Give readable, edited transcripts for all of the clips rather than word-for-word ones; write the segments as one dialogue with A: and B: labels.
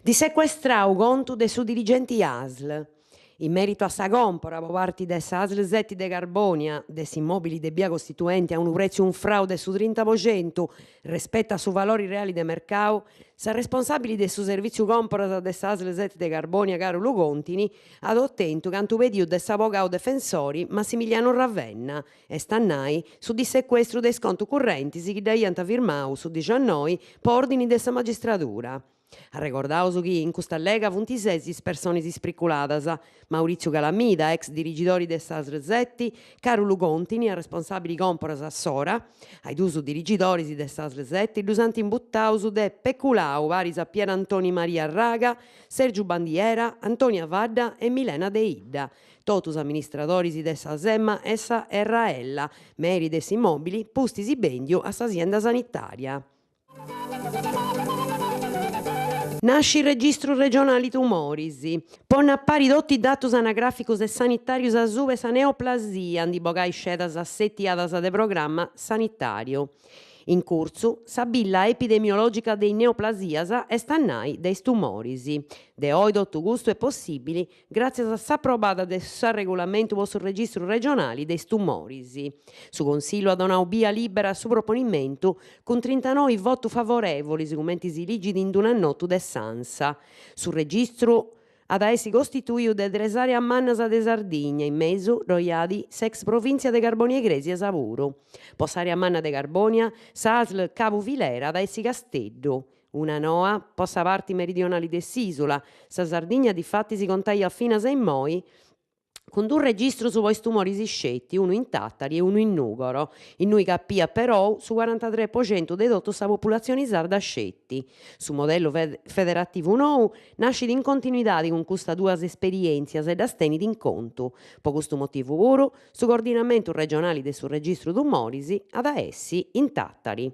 A: Dissecuestrau contu de su dirigenti Asl. In meritu a sa còmpora po parti de sa Asl seti de Carbònia de s'immòbili de bia Costituenti a unu prètziu unfrau de su trinta po centu respetu a su valori reali de mercau, s'arresponsàbili de su servìtziu còmporas de sa Asl seti de Carbònia Càrulu Contini at otentu cantu pediu de s'abogau defensori Massimiliano Ravenna, est a nai su dissecuestru de is contus currentis chi dd'aiant firmau su dixiannoi po òrdini de sa magistradura. Arregordaus chi in custa lega funt ses is personis ispriculadas, Mauritziu Calamida, ex dirigidori de s'Asl seti, Càrulu Contini, arresponsàbili còmporas assora, a is duus dirigidoris de s'Asl seti ddus ant imbutaus de peculau paris a Pierantoni Maria Raga, Sergiu Bandiera, Antonia Fadda e Milena Deidda, totus amministradoris de sa Sema SRL, meri de s'immòbili, pustis bèndiu a sa sienda sanitària. Nascit Registru Regionali Tumoris. Ponni a pari totu is datus anagràficus e sanitàrius asuba 'e sa neoplasia, ndi bogai scedas assetiadas de programma sanitàriu. In curtzu, sa billa epidemiològica de is neoplasias, est a nai de is tumoris. De oi totu custu est possìbili gràtzias a s'aprobada de s'arregulamentu po su Registru regionali de is tumoris. Su Consillu at donau bia lìbera a su proponimentu cun trintanoi votus favorèvolis, cumenti si ligit in d-una nota de s'ANSA. Su registru at a essi costituiu de tres àreas mannas de Sardigna, in mesu ddoi at s'ex provìntzia de Carbònia Igrèsias puru. Po s'àrea manna de Carbònia, sa ASL cabu filera at a essi Casteddu. Una noa po sa parti meridionali de s'ìsula, sa Sardigna difatis contaiat finas a immoi cun duus registrus po is tumoris sceti, unu in Tàtari e unu in Nùgoro, innui capiat perou su corantatres po centu de totu sa populatzioni sarda sceti. Su modellu federativu nou nascit in continuidadi cun custas duas esperièntzias e ddas tenit in contu. Po custu motivu puru, su coordinamentu regionali de su registru tumoris at a essi in Tàtari.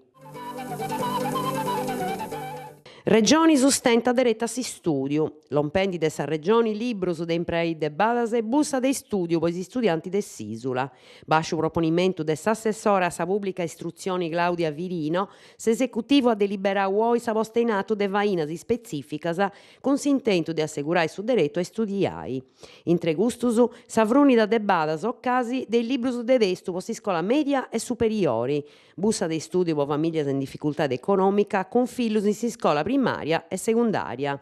A: Regioni sustentat deretu a s'istùdiu. Lompendi de sa Regioni librus de impreai de badas e bussa de istùdiu po is istudiantis de s'ìsula. Bàsciu proponimentu de s'assessora a sa pùblica istrutzioni Claudia Firino, s'esecutivu at deliberau oi sa posta in atu de fainas ispetzìficas cun s'intentu de assegurai su deretu a istudiai. Intre custus, sa frunida de badas o casi de is librus de testu po s'iscola mèdia e superiori, Bussa de istùdiu po famìlias in dificultade econòmica cun fillus in s'iscola primària e segundària.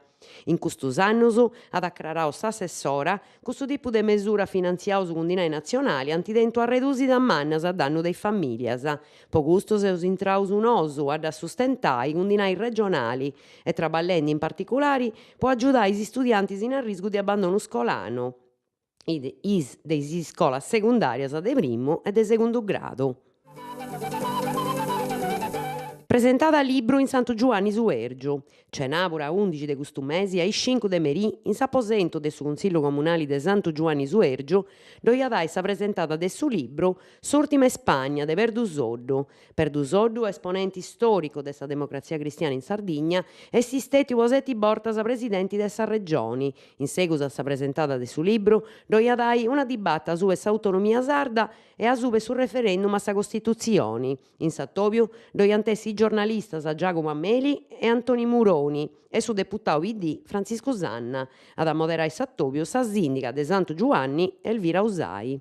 A: In custus annus, at acrarau s'assessora, custu tipu de mesura finantziaus cun dinai natzionali ant tentu arredusidas mannas a dannu de is famìlias. Po custu seus intraus nosu a ddas sustentai cun dinai regionali e traballendi in particulari po agiudai is istudiantis in arriscu de abbandonu scolanu. is de is iscolas segundàrias de primu e de segundu gradu. Presentada libru in Santu Giuanni Suèrgiu. Cenàbura undixi de custu mesi a is cincu de merì in s'aposentu de su Cunsillu Comunali de Santu Giuanni Suèrgiu ddoi at ai sa presentada de su libru S'ùrtima Ispagna de Perdu Soddu. Perdu Soddu, esponenti stòricu de sa Democratzia Cristiana in Sardigna, est stètiu po seti bortas presidenti de sa Regioni. In segus a sa presentada de su libru, ddoi at ai una dibata asuba 'e s'autonomia sarda e asuba 'e su referendum a sa Costitutzioni. In s'atòbiu ddoi ant essi is giornalistas Giacomo Ameli e Antoni Muroni e su deputau PD Frantziscu Sanna. At a moderai s'atòbiu sa sìndiga de Santu Giuanni Elvira Usai.